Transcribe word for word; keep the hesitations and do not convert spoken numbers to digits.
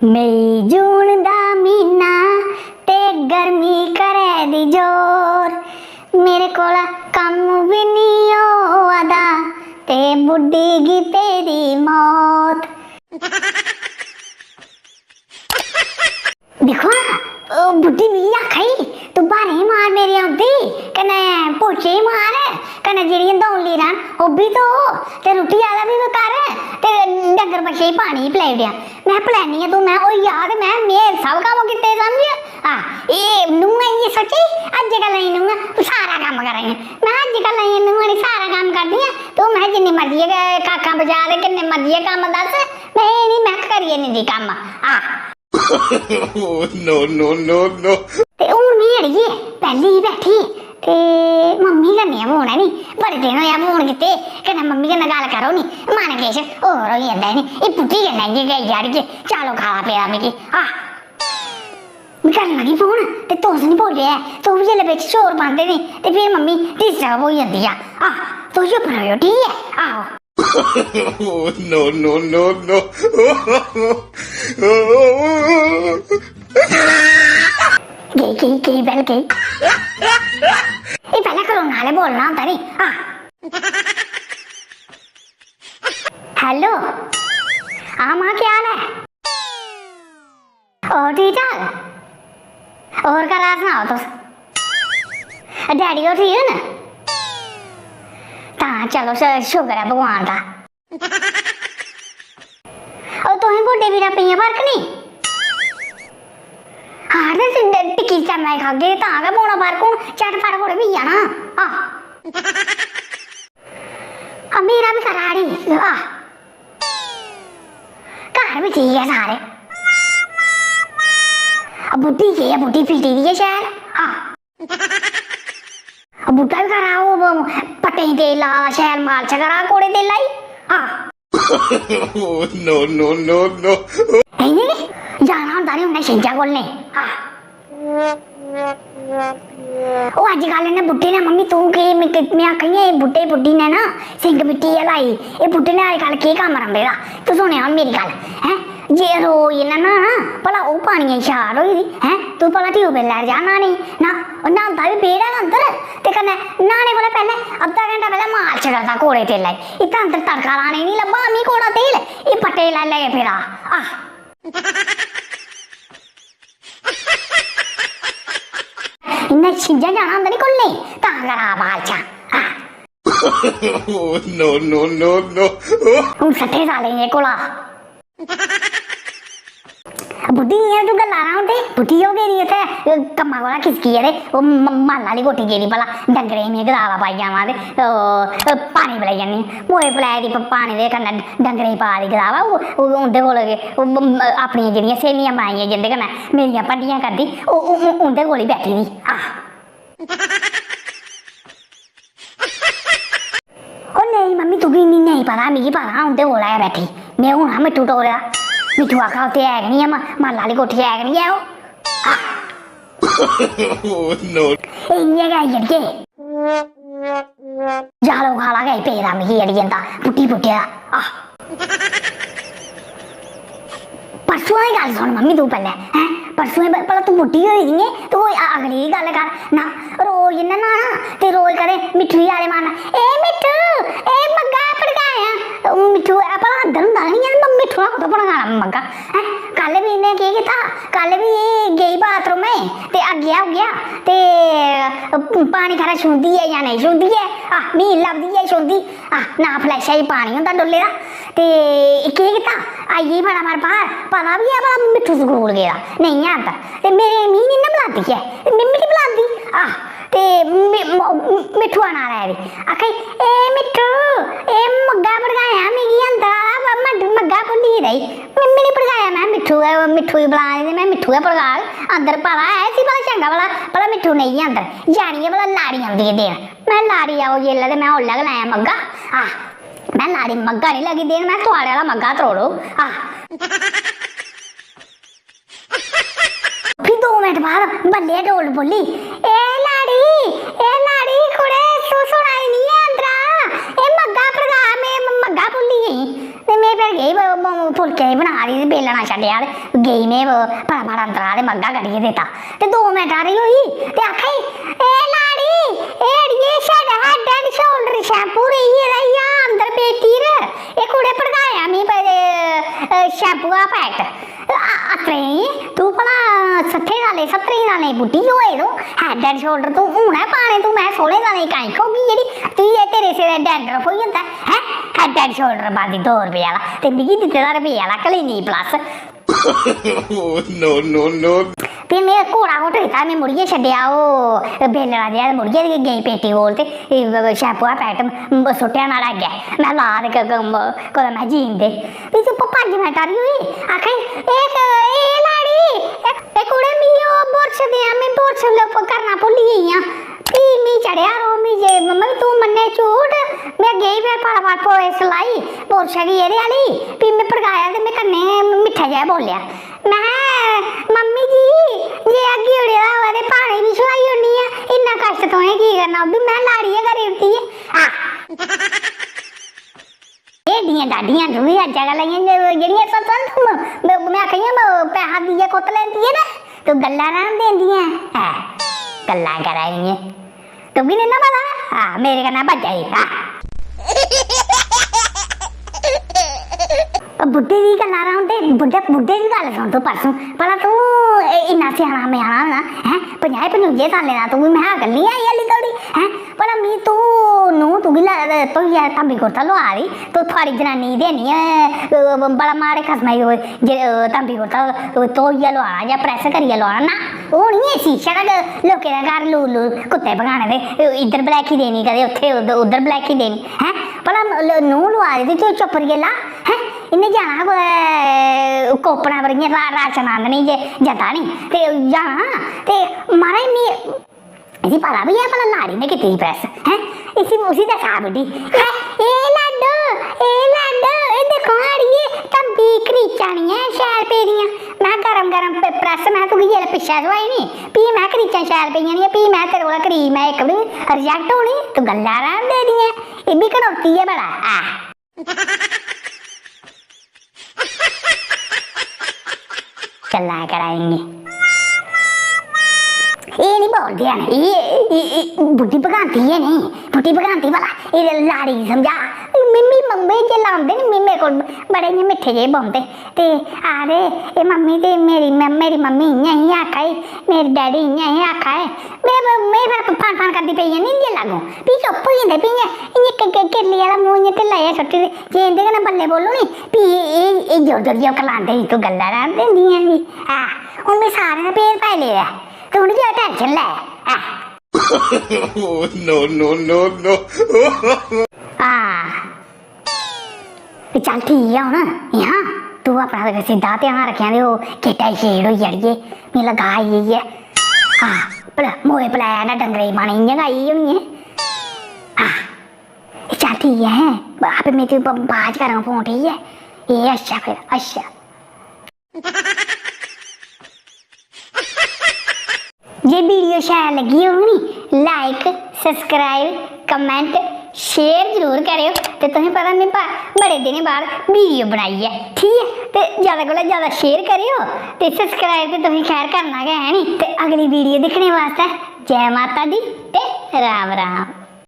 मई जून दा म्हीना ते गर्मी करै दी जोर, मेरे कोला कम्म बी निं होआ दा ते बुड्ढी गी पेदी मौत। दिक्खो हां, ओह् बुड्ढी मिगी आखा दी, "तूं ब्हारें मार मेरे औंदे, कन्नै पोचे मार, कन्नै जेह्ड़ियां दौं लीरां न, ओह् बी धो, ते रुट्टी आह्ला बी कर, ते डंगर बच्छे गी पानी बी पलैई ओड़ेआं।" में पलैनी आं, तूं में होई जा ते में, में सब कम्म कीते समझ। आ, एह् नूंहां इ'यै सोची, अज्जकल दियां नूंहां सारा कम्म करा दियां। में अज्जकल दियां नूंहां निं सारा कम्म करदियां, तूं में जिन्नी मर्जी गै काकां बजा ते किन्ने मर्जी गै कम्म दस्स, में एह् निं, में करियै निं दी कम्म। आ। Oh, no, no, no, no। ते हून में अड़िये पैह्ली ही बैठी ते मम्मी कन्नै गै फोन ऐ नी, बड़े दिन होए फोन कीते, कन्नै मम्मी कन्नै गल्ल करो नी, मन किश होर होई जंदा ऐ नी, एह् बुड्ढी कन्नै इ'यै गै अड़िये, चालो खाला पेदा मिगी। आह, में करन लगी फोन ते तुस निं बोले ऐ, तुस बी जेल्लै बिच शोर पांदे नी ते फिर मम्मी डिस्टर्ब होई जंदी ऐ। आह, तुस चुप्प र'वो, ठीक ऐ? आहो। Oh, no, no, no, no। गेई, गेई, गेई, बैल गेई। एह् पैह्लें कोरोना आह्ले बोलना होंदा नी। आह। Hello। हां मां, केह् हाल ऐ? होर ठीक ठाक? होर घरा सनाओ तुस, डैडी होर ठीक न? तां चलो, श-, शुकर ऐ भगवान दा। ओह् तुसें गोड्डे पीड़ा पेइयां फर्क निं? हां, ते टिक्की टैमा दी खागे तां गै पौना फर्क, हून झटपट थोह्ड़े पेई जाना। आह। आ, मेरा बी करा अड़ी, आह। घर बी ठीक ऐ सारे। आ, बुड्ढी केह् ऐ, बुड्ढी फिटी दी ऐ शैल। आह। आ, बुड्ढा बी करा, ओह् ब-, पट्टें गी तेल ला दा, शैल मालश करा कौड़े तेला गी। आह। Oh, no, no, no, no। इ'यां गै जाना होंदा नी उन्नै छिंजा घोलने। आह। ओह् अज्जकल इ'नें बुड्ढे ने, मम्मी तूं केह्, में, में आखा नी आं, एह् बुड्ढे, बुड्ढी ने ना सिंग मिट्टी गै लाई। एह् बुड्ढे ने अज्जकल केह् कम्म रंभे दा? तूं सुनेआ हून मेरी गल्ल, हैं? जे रोज इ'नें न्हाना, भला ओह् पानियै दी छाल होई दी, हैं? तूं भला ट्यूबवैल्लै पर जा न्हाने गी। ना, ओह् न्हांदा बी बेह्ड़ै दे अंदर, ते कन्नै न्हाने कोला पैह्लें अद्धा घैंटा पैह्लें मालश करदा कौड़े तेलै दी। इत्थै अंदर तड़का लाने गी निं लब्भा दा मी कौड़ा तेल, एह् पट्टे लाई लाई फिरा। आह। इ'यां छिंजा जाना होंदा नी घुलने, तां करा मालशां। आह। Oh, no, no, no, no। हून सट्ठे सालें दे कोला बुड्ढी इ'यां तूं गल्लां ना होंदे, बुड्ढी हो गेदी उत्थै, कम्मा कोला खिसकियै ते ओह् म-, मल्ल आह्ली कोठी गेदी भला, डंगरें गी में गदावा पाई आवां ते, ओह्, पानी पलैई आनी। मोए पलैई दी प-, पानी दे कन्नै डंगरें गी पा दी गदावा, ओह्, ओह् उं'दे कोल गै, ओह् म-, म-, अपनियां जेह्ड़ियां स्हेलियां बनाइयां जिं'दे कन्नै मेरियां भंडियां करदी, ओह्, ओह्, ओह् उं'दे कोल ही बैठी दी। आह। ओ नेईं मम्मी, तुगी इन्नी नेईं पता, मिगी पता, उं'दे कोल ऐ बैठी। में हून हा मिट्ठू टोरे दा। मिट्ठू आखा उत्थै है गै निं ऐ, म-, मल्ल आह्ली कोठी है गै निं ऐ ओह्। Oh, no। एह् इ'यां गै आई अड़िये। जालो खाला गै पेदा मिगी अड़िये दा, पुट्टी पुट्टे दा। आह। परसों दी गल्ल सुन मम्मी तूं पैह्लें, हैं? परसों दी ब-, भला तूं बुड्ढी होई दी ऐं, तूं कोई अ-, अगली दी गल्ल कर। ना, रोज इ'यां न्हाना ते रोज कदें मिट्ठू गी आले मारना, "ए मिट्ठू, ए मग्गा पड़कायां।" ओह् मिट्ठू, अ, भला अंदर होंदा गै निं ऐ, म-, मिट्ठू ने कुत्थै पड़काना मग्गा? हैं? कल बी इ'न्नै केह् कीता? कल बी एह् गेई बाथरूम ते अग्गेआ उग्गेआ ते, अ, पानी खरै छूंदी ऐ जां नेईं छूंदी ऐ? आह, मी लभदी ऐ छूंदी। आह, ना फ्लैशा च पानी होंदा डुल्ले दा। ते केह् कीता, आई गेई फटाफट बाह्र, पता बी ऐ भला मिट्ठू स्कूल गेदा, नेईं ऐ अंदर। ते मेरे, मी निं ना बलांदी ऐ, ते मिम्मी निं बलांदी। आह, ते मि-, म-, मिट्ठू आना लै दी। आखा दी, "ए मिट्ठू, ए मग्गा भड़काया मिगी अंदर आह्ला, म-, मग्गा भुल्ली गेदा ई।" मिम्मी निं भड़काया, में मिट्ठू गै, मिट्ठू गी बला दी ते में मिट्ठू गै भड़काग। अंदर पता ऐ इसी भला चंगा भला, भला मिट्ठू नेईं ऐ अंदर। जानियै भला लाड़ी औंदी ऐ देन। में लाड़ी आओ जेल्लै ते में ओल्लै गै लैं मग्गा। आह, में लाड़ी मग्गा निं लगी देन, में थुआढ़े आह्ला मग्गा त्रोड़ो। आह। फ्ही दो मिंट बाद बल्लै डोल बोल्ली, "ए लाड़ी, ए लाड़ी, कुड़े, तूं सुना दी निं ऐ अंदरा? ए मग्गा भड़का, में म-, मग्गा भुल्ली गेई।" ते में फिर गेई ब-, ब-, फुलके बना दी ते बेलना छड्डेआ ते गेई में ब-, फटाफट अंदरा ते मग्गा कड्ढियै दित्ता। ते दो मिंट हारी होई ते आखा दी, "ए लाड़ी, ए अड़िये, छड़ा Head and Shoulder shampoo रेही गेदा ई, आ अंदर पेटी र, एह् कुड़े भड़काया मी प-, अ, shampoo दा packet।" अ-, अत्तरे, तूं भला सट्ठें सालें, सत्तरें सालें दी बुड्ढी होए तूं, Head and Shoulder तूं हून ऐ पाने, तूं मैं सोह्ने सालें दी कांई होगी जेह्ड़ी तुगी एह् तेरे सिरै dandruff होई जंदा ऐ, हैं? Head and Shoulder पांदी दो रपेऽ आह्ला, ते मिगी दित्ते दा रपेऽ आह्ला Clinic Plus। Oh, no, no, no। फ्ही में घोड़ा घोट कीता, में मुड़ियै छड्डेआ ओह् बेलना जेहा, ते मुड़ियै ते गेई पेटी कोल ते shampoo दा packet सुट्टेआ नुहाड़े अग्गें। में ला ते क-, क-, म-, कुतै में जीन दे। फ्ही चुप्प पंज मिंट हारी होई, आखा दी, "ए क-, ए लाड़ी, ए, ए कुड़े, मिगी ओह् बुरश देआं, में बुरश ल-, प-, करना भुल्ली गेई आं।" फ्ही मी चढ़ेआ रोह्, मी जे, "मम्मी, तूं मन्ने झूठ।" में गेई फिर फटाफट पोए सलाई, बुरश गी एह्दे आह्ली, फ्ही में पड़काया ते में कन्नै गै मिट्ठा जेहा बोल्लेआ, महैं, "मम्मी जी, जे अग्गी ओड़े दा होऐ ते पानी बी छुआई ओड़नी आं, इन्ना कश्ट तुसें की करना, ओह् बी में लाड़ी गै करी ओड़दी ऐ।" आ। एह् एड्डियां डाडियां तुगी अज्जकल, इ'यां जे-, जेह्ड़ियां स-, स-, म-, म-, में आखेआ इ'यां म-, पैहा देइयै कुत्त लैंदी ऐ ना, तूं गल्लां रैह्न देंदियां ऐ, गल्लां करा दियां। तुगी निं ना पता, हां, मेरे कन्नै भज्जा दी, हां। बुड्ढे दी गल्लां रौंह्दे, बुड्ढे, बुड्ढे दी गल्ल सुन तूं परसों। भला तूं ए-, इन्ना स्याना म्याना होना, हैं? पंजाहें पंजुंजे साल्लें दा तूं बी, में हा गल्ली आई हाल्ली धोड़ी, हैं? भला मी तूं, नूं तुगी ल-, धोइयै तंबी कुर्ता लोआ दी, तूं थुआढ़ी जनानी ते निं ऐ, अ, बड़ा माड़े खसमा गी कोई जे, अ, तंबी कुर्ता, अ, धोइयै लोआना जां press करियै लोआना ना, ओह् निं ऐ सी, छड़ा ग-, लोकें दे घर लूर लूर कुत्ते भगाने ते इद्धर बलैकी देनी, कदें उत्थै उद्धर, उद्धर बलैकी देनी, हैं? भला ल-, नूंह् लोआ दी ते तूं चुप्प करियै ला, हैं? इ'न्नै जाना हा कुतै कोपना पर इ'यां रा-, राशन आह्नने जे जंदा निं ते जाना ते म्हाराज मी इसी पता बी ऐ भला लाड़ी ने कीती दी press, हैं? इसी, उसी दस्सा बुड्ढी। ए, ए लाडो, ए लाडो, ए दिक्खो हां अड़िये, तंबी करीचां निं ऐ शैल पेदियां। में गरम गरम प-, press, में तुगी जेल्लै पिच्छें सोआई नी, फ्ही में करीचां शैल पेइयां निं, फ्ही में तेरे कोला cream ऐ इक बी reject होनी, तूं गल्लां रैह्न दे दियां। एह् बी कनौती ऐ बड़ा, आ। गल्लां करा इन्नी। एह् निं बोलदे हैन, एह्, एह्, एह् बुड्ढी भगांदी ऐ निं, बुड्ढी भगांदी भला, एह् लाड़ी गी समझा। मिम्मी मंगदे जेल्लै औंदे निं, मिम्मी मेरे कोल बड़े इ'यां मिट्ठे जेह् बौंह्दे। ते आखदे, "एह् मम्मी ते मेरी म-, मेरी मम्मी इ'यां ही आखा दे, मेरे डैडी इ'यां ही आखा दे।" में ब-, में फिर फन फन करदी पेई जन्नी इं'दे लागूं। फ्ही चुप्प होई जंदे, फ्ही इ'यां, इ'यां क-, क-, किरली आह्ला मूंह् इ'यां ढिल्ला जेहा सुट्टी ते जे इं'दे कन्नै बल्लें बोलो नी, फ्ही एह्, एह् जोर जोर जेहा करलांदे, "तूं गल्लां रैह्न दिंदियां नी।" आ, हून में सारें दा भेद पाई लेदा ऐ। तूं निं जैदा tension लै। आ। Oh, no, no, no, no। आ। ते चल ठीक ऐ हून, नेहा, तूं अपना सिद्धा ध्यान रक्खेआं ते ओह् गेटा दी छेड़ होई जाड़िये, मिगी लग्गा आई गेई ऐ। हां, भला मोए पलाया इ'नें डंगरे गी पानी, इ'यां गै आई गेई होनी ऐ। हां, चल ठीक ऐ, हैं, आपे में तुगी ब-, बाद च करां फोन, ठीक ऐ? ए, अच्छा फिर, अच्छा। जे video शैल लग्गी होग नी, like, subscribe, comment, share जरूर करेओ। ते तुसें पता, में ब-, बड़े दिनें बाद video बनाई ऐ, ठीक ऐ? ते जैदा कोला जैदा share करेओ ते subscribe ते तुसें खैर करना गै है नी। ते अगली video दिक्खने बास्तै जै माता दी ते राम राम।